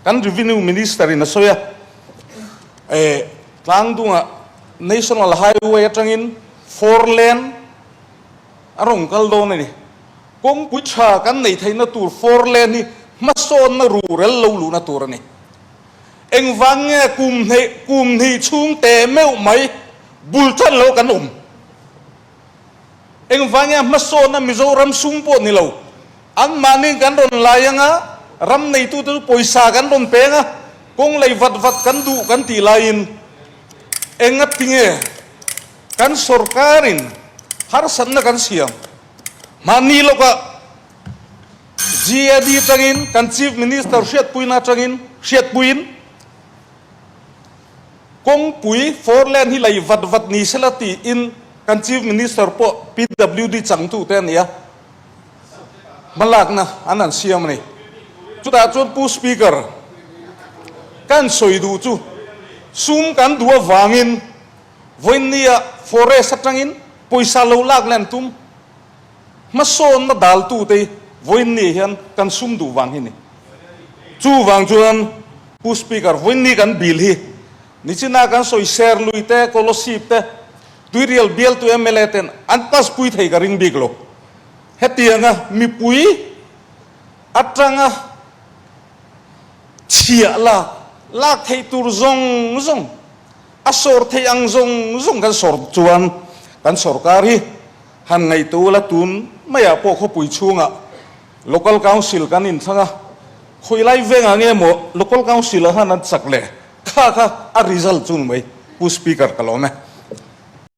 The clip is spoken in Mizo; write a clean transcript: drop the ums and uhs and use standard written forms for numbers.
Kan Revenue Minister in a sawi a, eh, Tlangdunga National Highway atangin four lane a rawn kal dawn a ni. Kawngpui tha kan neih theihna tur four lane hi hmasawnna ruhrel lo luhna tur a ni. Engvang nge kum hneih kum hnih chhung teh meuh mai bul tan lo kan awm? Engvang nge hmasawnna Mizoram sum pawh ni lo anmahni kan rawn lai anga ram neitute chu pawisa kan rawn peng a, kawng lei vat vat kan duh kan tih laiin engati nge kan sorkarin harsatna kan siam? Mahni lawkah GAD atangin kan Chief Minister hriatpuina atangin hriatpuiin kawngpui four lane hi lei vat vat ni sela tiin kan Chief Minister pawh PWD changtute a ni a, hmalakna an han siam a ni. Chutah chuan Pu Speaker, kan sawi duh chu sum kan duh avangin vawiinnia forest atangin pawisa lo lak leh an tum. Hmasawnna daltute hi vawiinni hian kan sum duh vang hi ni. Chuvang chuan Pu Speaker, vawiinni kan bill hi nichina kan sawi Serlui te, Kolosip te, Tuirial bialtu mla ten an pass pui thei ka ring bik lo. Hetianga mipui atanga chhiah lak, lak theih tur zawng zawng, a sawr theih ang zawng zawng kan sawr chuan kan sorkar hi Han ngaihtuah ula tun maiah pawh khawpui chhungah Local Council kan inthlang a, khawilai vengah nge maw Local Council ah khan an chak le kha kha a result chu ni mai Pu Speaker ka lawm e.